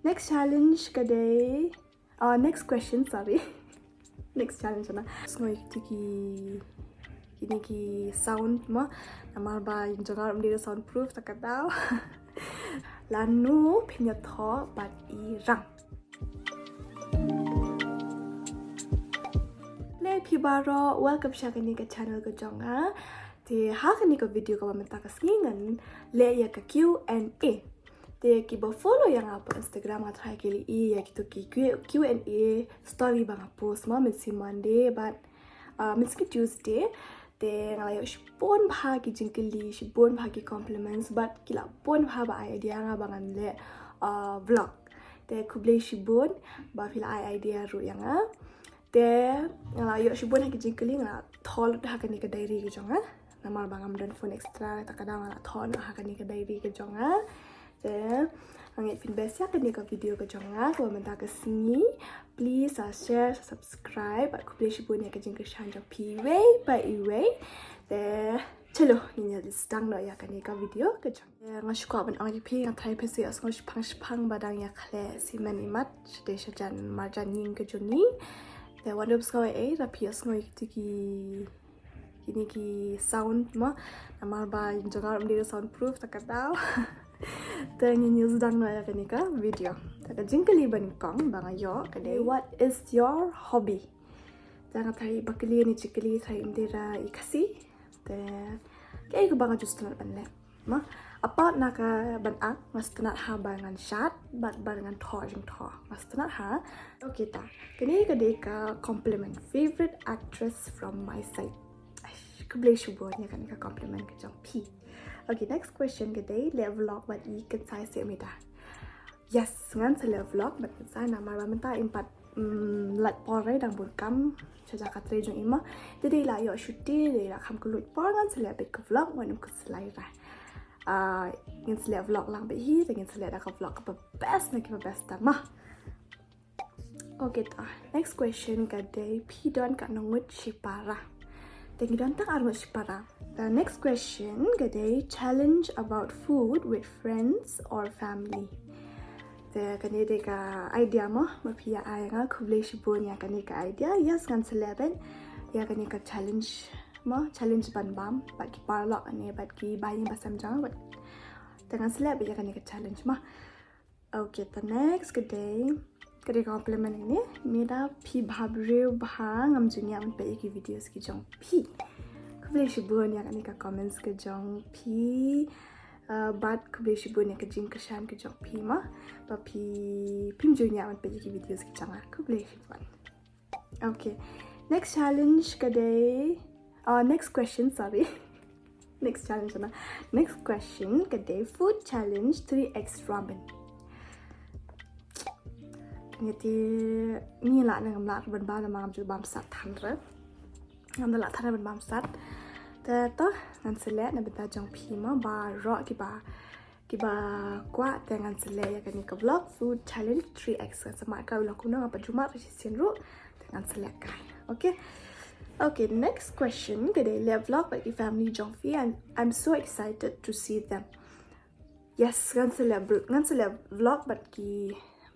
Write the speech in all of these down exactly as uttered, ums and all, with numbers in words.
Next challenge ka dei, uh, next question, sorry. Next challenge na. Sngew ïa kito ki, kine ki sound mo. Namar ba ïing jong nga ruh ym dei soundproof, ta ka daw. Lano phin ïathoh bad i rang. Khublei phi baroh, welcome sha kane ka channel ka jong nga. Te ha kane ka video kaba mynta ka sngi ngan leh ïa ka Q and A. Te kiba follow ïa nga pa Instagram nga tharai ki la ïohi ïa kito ki Q, Q and A story ba nga post mo, mynsiem Monday bad, uh, mynsiem Tuesday. Te nga la ïoh shibun bha ki jingkylli, shibun bha ki compliments, bad ki la bun bha ba ai idea ïa nga ba ngan leh, uh, vlog. Te khublei shibun ba phi la ai idea ruh ïa nga. Te nga la ïoh shibun ha ki jingkylli, nga la thoh lut ha kane ka diary ka jong nga. Namar ba ngam don phone extra, ta ka daw nga la thoh lut ha kane ka diary ka jong nga. Te nga ngeit phin best ïa kane ka video ka jong nga kaba mynta ka sngi. Please, uh, share, subscribe, bad khublei shibun ïa ka jingkyrshan jong phi iwei pa iwei. Te chalo, ngin ïa sdang noh ïa kane ka video ka jong nga. Nga shu kwah ban ong ïa phi, nga tharai phi sa ïohsngew shiphang shiphang ba dang ïa khleh simen imat shatei shajan marjan ïing ka jong ngi. Te wat ym sngew ei ei lada phi ïohsngew ïa kito ki, kine ki sound mo. Namar ba ïing jong nga ruh ym dei soundproof, ta ka daw. Te ngin ïa sdang noh ïa kane ka video. Te ka jingkylli ba nyngkong ba nga ïoh ka dei, what is your hobby? Te nga tharai ba kylli ne jingkylli tharai ym dei ra i Khasi. Te kaei kaba nga ju sngewtynnat ban leh? Ma, apart na ka ban act, nga sngewtynnat ha ba ngan shad bad ba ngan thoh jingthoh. Nga sngewtynnat ha. Okay ta. Kane ka dei ka compliment. Favorite actress from my side. Aish, khublei shibun ïa kane ka compliment ka jong phi. Okay, next question ka dei, leh vlog bad i Kynsai Seh Mita. Yes, ngan sa leh vlog bad Kynsai namar ba mynta im pat, mm, lait por re, dang bun kam sha jaka trei jong i mo. Te dei la ïoh shuti, dei la kham kylluid por, ngan sa leh beit ka vlog, wat nym khuslai ra. Ah, ngin sa leh vlog lang beit hi, te ngin sa leh da ka vlog kaba best na kiba best ta mo. Okay ta. Next question ka dei, phi don katno ngut shipara? Te ngi don tang ar ngut shipara. The next question ka dei, challenge about food with friends or family? Te kane dei ka idea mo ba phi ïa ai nga, khublei shibun ïa kane ka idea. Yes, ngan sa leh beit ïa kane ka challenge mo, challenge ban bam bad ki paralok ne bad ki bahaïing bahasem jong nga bad. Te ngan sa leh beit ïa kane ka challenge mo. Okay, the next ka dei, ka dei compliment ne, Mita phi bhabriew bha, ngam ju ngiah ban peit ïa ki videos ki jong phi. Khublei shibun ïa kane ka comments ka jong phi. Uh, bad khublei shibun ïa ka jingkyrshan ka jong phi mo, ba phi, phim ju ngiah ban peit ïa ki videos ki jong nga. Khublei shibun. Okay. Next challenge ka dei, uh, next question, sorry. Next challenge na. Next question ka dei, food challenge three X ramen. Ngi te, ngi lah ne ngam lah ban bam, namar ngam ju bam sat than re. Ngam da lah than re ban bam sat. Te to, ngan sa leh na bynta jong phi mo, baroh kiba, kiba kwah, te ngan sa leh ïa kane ka vlog, food challenge three X. Ngan sa mad kai u long kumno, ngam pat ju mad re shisien ruh, te ngan sa leh kai. Okay. Okay, next question ka dei, leh vlog bad ki family jong phi, and I'm so excited to see them. Yes, ngan sa leh vl-, ngan sa leh vlog bad ki,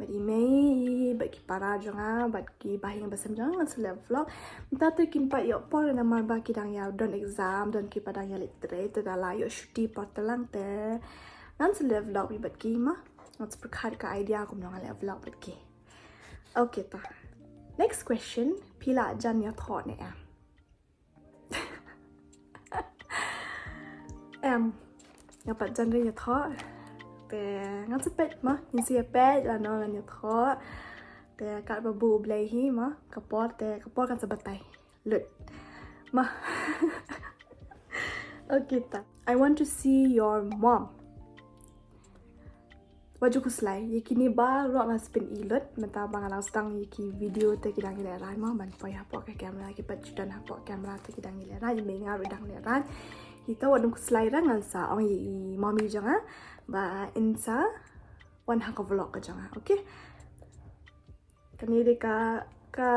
bad i mei, bad ki para jong nga, bad ki bahaïing bahasem jong nga, ngan sa leh vlog. Mynta te kim pat ïoh por namar ba ki dang ïa don exam, don kiba dang ïa leit trei, te da la ïoh shuti por te lang te. Ngan sa leh vlog bad ki mo. Ngan sa pyrkhat ka idea kumno ngan leh vlog bad ki. Okay ta. Next question, phi la jan ïathoh ne em? Em, nga pat jan re ïathoh. Te ngan sa peit mo, ngin sa ïa peit lano ngan ïathoh. Te katba buh U Blei hi mo, ka por te, ka por kan sa batai lut mo. Okay ta. I want to see your mom. Wat ju khuslai, ïa kine baroh nga sa pyni lut, mynta ba nga la sdang ïa ki video te ki dang ïalehrain mo, ban poi hapoh ka camera, ki pat ju don hapoh camera te ki dang ïalehrain, i mei nga ruh i dang lehrain. Kita wat nym khuslai ra, ngan sa ong ïa i mommy jong nga ba in sa wan ha ka vlog ka jong nga, okay? Kane dei ka, ka,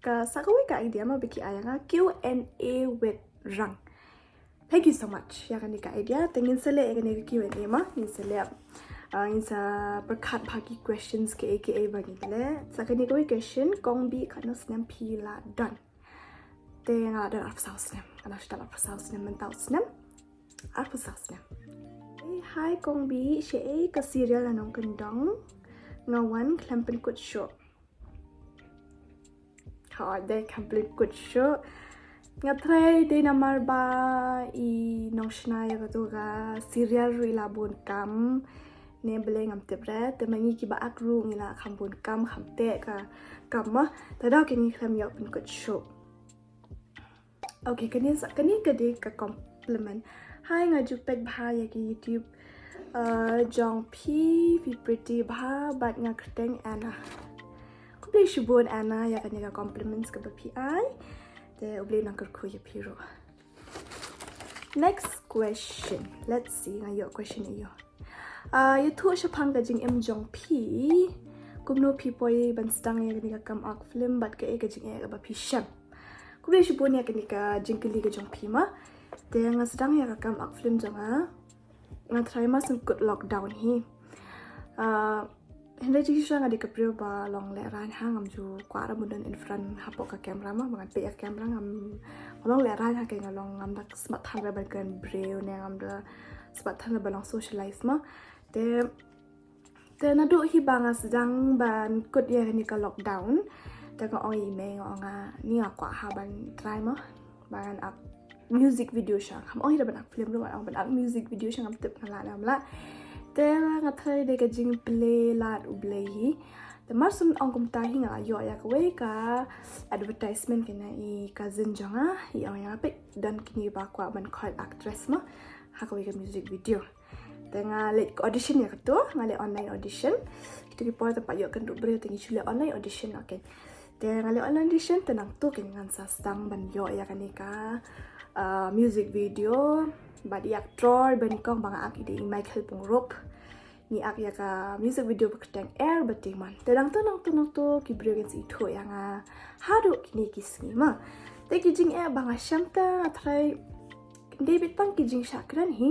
ka sa kawei ka idea mo ba ki ai ïa nga, Q and A with Rang. Thank you so much ïa kane ka idea. Te ngin sa leh ïa kane ka Q and A mo, ngin sa leh. Ah, ngin sa pyrkhat bha ki questions kiei kiei ba ngin leh. Sa kane kawei question, kong Bih katno snem phi la don? Te nga la don arphew saw snem. Nga la shah don arphew saw snem, mynta u snem arphew saw snem. Eh, hi kong Bih, shaei ka serial la nongkyndong? Nga wan khlem pynkut shuh. Hooid, dei khlem pynkut shuh. Nga tharai dei namar ba i nongshna ïa katu ka serial ruh i la bun kam. Ne balei ngam tip re, te ma ngi kiba ak ruh ngi la kham bun kam, kham teh ka kam ma. Te da kine khlem ïoh pynkut shuh. Okay, kane sa, kane ka dei ka compliment. Hi, nga ju peit bha ïa ki YouTube, uh, jong phi, phi pretty bha, bad nga kyrteng Anna. Khublei shibun Anna ïa kane ka compliments kaba phi ai. Te U Blei un nang kyrkhu ïa phi ruh. Next question. Let's see, nga ïoh question ïa u. Ah, ïathuh shaphang ka jingim jong phi. Kumno phi poi ban sdang ïa kane ka kam act film bad kaei ka jingeh kaba phi shem? Khublei shibun ïa kane ka jingkylli ka jong phi ma. Te nga sdang ïa ka kam act film jong nga. Nga tharai ma sngewkut lockdown hi. Ah, hynrei jingshisha nga dei ka briew ba long lehraiñ ha, ngam ju kwah ruh ban don in front hapoh ka camera ma, ba ngan peit ïa ka camera ngam, nga long lehraiñ ha, ka nga long ngam da smat than re ban kren briew ne ngam da smat than re ban long socialize ma. Te, te naduh hi ba nga sdang ban kut ïa kane ka lockdown, te nga ong ïa i mei, nga ong nga, ni nga kwah ha ban try ma, ba ngan act music video sha. Ngam ong hi da ban act film ruh, nga ong ban act music video sha, ngam tip nga lah ne ngam lah. Te nga tharai dei ka jingpynlait U Blei hi. Te mar shu ong kumta hi nga la ïoh ïa kawei ka advertisement kane i cousin jong nga, i ong ïa nga peit don kine ba kwah ban khot actress ma ha kawei ka music video. Te nga leit audition ïa katu, nga leit online audition. Kitu ki por te pat ïoh kynduh briew te ngi shu leit online audition, okay. Te nga leit online audition, te nangtu keiñ ngan sa sdang ban ïoh ïa kane ka, ah, music video. Bad i actor ba nyngkong ba nga act i dei i Michael Pyngrope. Ngi act ïa ka music video ba kyrteng Air Batieman. Te nangtu, nangtu, nangtu ki briew kin sa ithuh ïa nga haduh kine ki sngi ma. Te ki jingeh ba nga shem te nga tharai dei beit tang ki jingshah kren hi.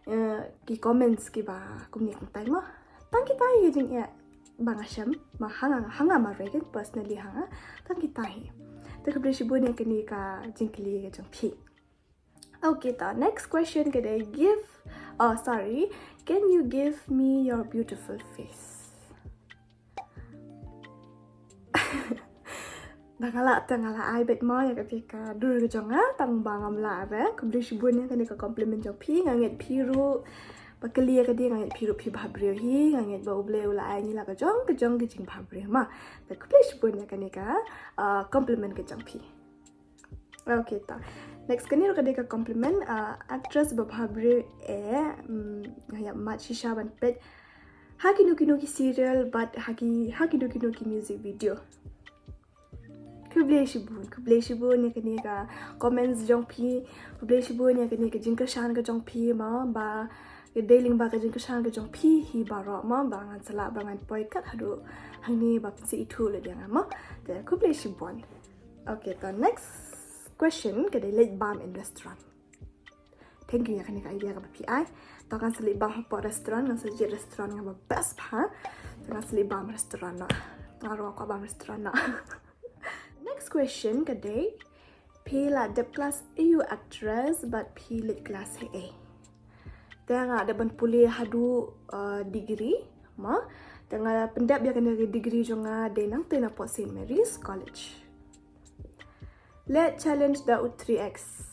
Eh, ki comments kiba kumne kumtai ma. Tang kita hi ki jingeh ba nga shem ma ha nga, ha nga marwei keiñ personally ha nga. Tang kita hi. Te khublei shibun ïa kane ka jingkylli ka jong phi. Okay, ta next question ka dei give, oh sorry, can you give me your beautiful face? Ba nga lah te nga lah ai beit ma ïa kata ka dur ka jong nga, tang ba ngam lah re. Khublei shibun ïa kane ka compliment jong phi, nga ngeit phi ruh ba kylli ïa kane, nga ngeit phi ruh phi bhabriew hi, nga ngeit ba U Blei u la ai ngi la ka jong ka jong ka jingbhabriew ma. Te khublei shibun ïa kane ka, ah, compliment ka jong phi. Okay, ta next kane ruh ka dei ka compliment, ah, actress ba bhabriew eh, mm, nga ïa mad shisha ban peit ha kino kino ki serial bad ha ki, ha kino kino ki music video. Khublei shibun, khublei shibun ïa kane ka comments jong phi, khublei shibun ïa kane ka jingkyrshan ka jong phi ma, ba ka dei lyngba ka jingkyrshan ka jong phi hi baroh ma ba ngan sa lah ba ngan poi kat haduh hangne ba phin sa ithuh lut ïa nga ma. Te khublei shibun. Okay, ta next question ka dei leit bam in restaurant. Thank you ïa kane ka idea kaba phi ai. Ta ngan sa leit bam hapoh restaurant, ngan sa jied restaurant kaba best bha. Ta ngan sa leit bam restaurant noh. Nga ruh nga kwah bam restaurant noh. Next question ka dei, phi la dep class aïu actress bad phi leit class haei? Te nga dep ban pule haduh, uh, degree ma. Te nga pyndep ïa kane ka degree jong nga dei nangtei napoh Saint Mary's College. Leh challenge da u three X.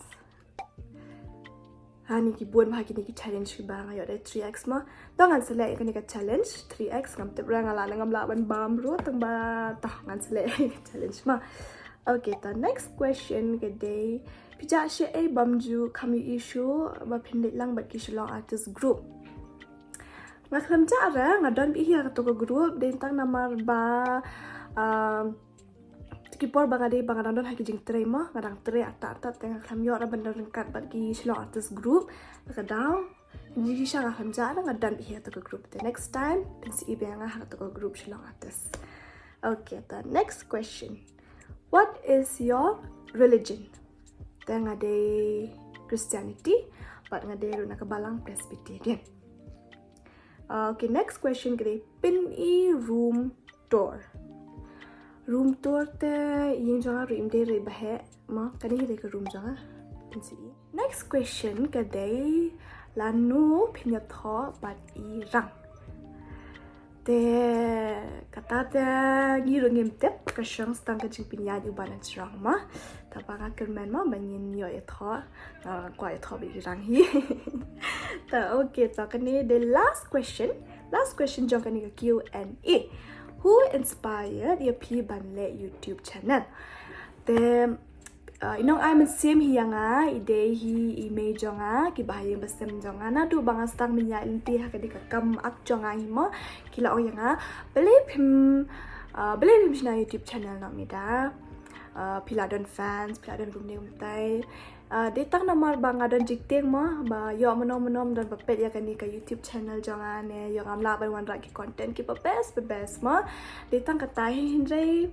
Hani ki bun bha kine ki challenge kiba nga ïoh da three X ma. To ngan sa leh ïa kane ka challenge three X, ngam tip re nga lah ne ngam lah ban bam ruh, tang ba to ngan sa leh ïa ka challenge ma. Okay, to next question ka dei, phi jah shaei bam ju kham ïohi shuh ba phin leit lang bad ki Shillong Artist Group? Nga khlem jah re, nga don beit hi ha kato ka group, dei tang namar ba, um, ki por ba nga dei ba nga dang don ha ki jingtrei mo, nga dang trei artat artat te nga khlem ïoh re ban don ryngkat bad ki Shillong Artist Group. Te ka daw jingshisha nga khlem jah re, nga don beit hi ha kato ka group. Te next time phin sa ïohi ïa nga ha kato ka group Shillong Artist. Okay, the next question. What is your religion? Te nga dei Christianity, bad nga dei ruh na ka Balang Presbyterian. Uh, okay, next question ka dei, pyni room tour. Room tour te ïing jong nga ruh im dei re ba heh ma, kane hi dei ka room jong nga. Pynsih. Next question ka dei, lano phin ïathoh bad i rang? Te kata te ngi ruh ngim tip, ka shong tang ka jingpynïaid u ba na jrong ma. Te ba nga kyrmen ma ba ngin ïoh ïathoh, nga kwah ïathoh bad i rang hi. Te okay, te kane the last question, last question jong kane ka Q and A. Who inspired ïa phi ban leh YouTube channel? Te uh, i nong ai mynsiem hi ïa nga, i dei hi i mei jong nga, ki bahaïing basem jong nga, naduh ba nga sdang mynïaid lynti ha kane ka kam ak jong nga hi mo, ki la ong ïa nga, balei phim, uh, balei phim shna YouTube channel noh Mida? Uh, phi la don fans, phi la don kumne kumtai. Uh, dei tang namar ba nga don jingtieng mo, ba ïoh mynno mynno don ba peit ïa kane ka YouTube channel jong nga ne, ïoh ngam lah ban wanrah ki content kiba best ba best mo. Dei tang kata hi, hynrei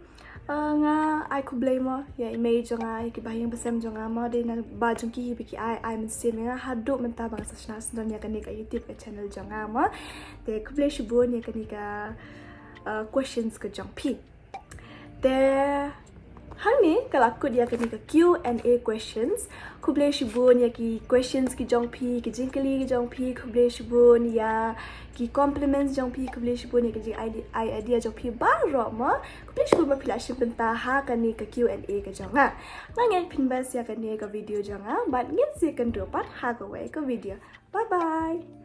uh, nga ai khublei mo ïa i mei jong nga, ïa ki bahaïing basem jong nga mo, dei na ba jong ki hi ba ki ai, ai mynsiem ïa nga haduh mynta ba nga sa shna syndon ïa kane ka YouTube ka channel jong nga mo. Te khublei shibun ïa kane ka, uh, questions ka jong phi. Te hangne ka la kut ïa kane ka Q and A questions. Khublei shibun ïa ki questions ki jong phi, ki jingkylli ki jong phi. Khublei shibun ïa ki compliments jong phi, khublei shibun ïa ki jing idea, idea jong phi baroh mo. Khublei shibun ba phi la shim bynta ha kane ka Q and A ka jong nga. Nga ngeit phin best ïa kane ka video jong nga, bad ngin sa ïakynduh pat ha kawei ka video. Bye bye.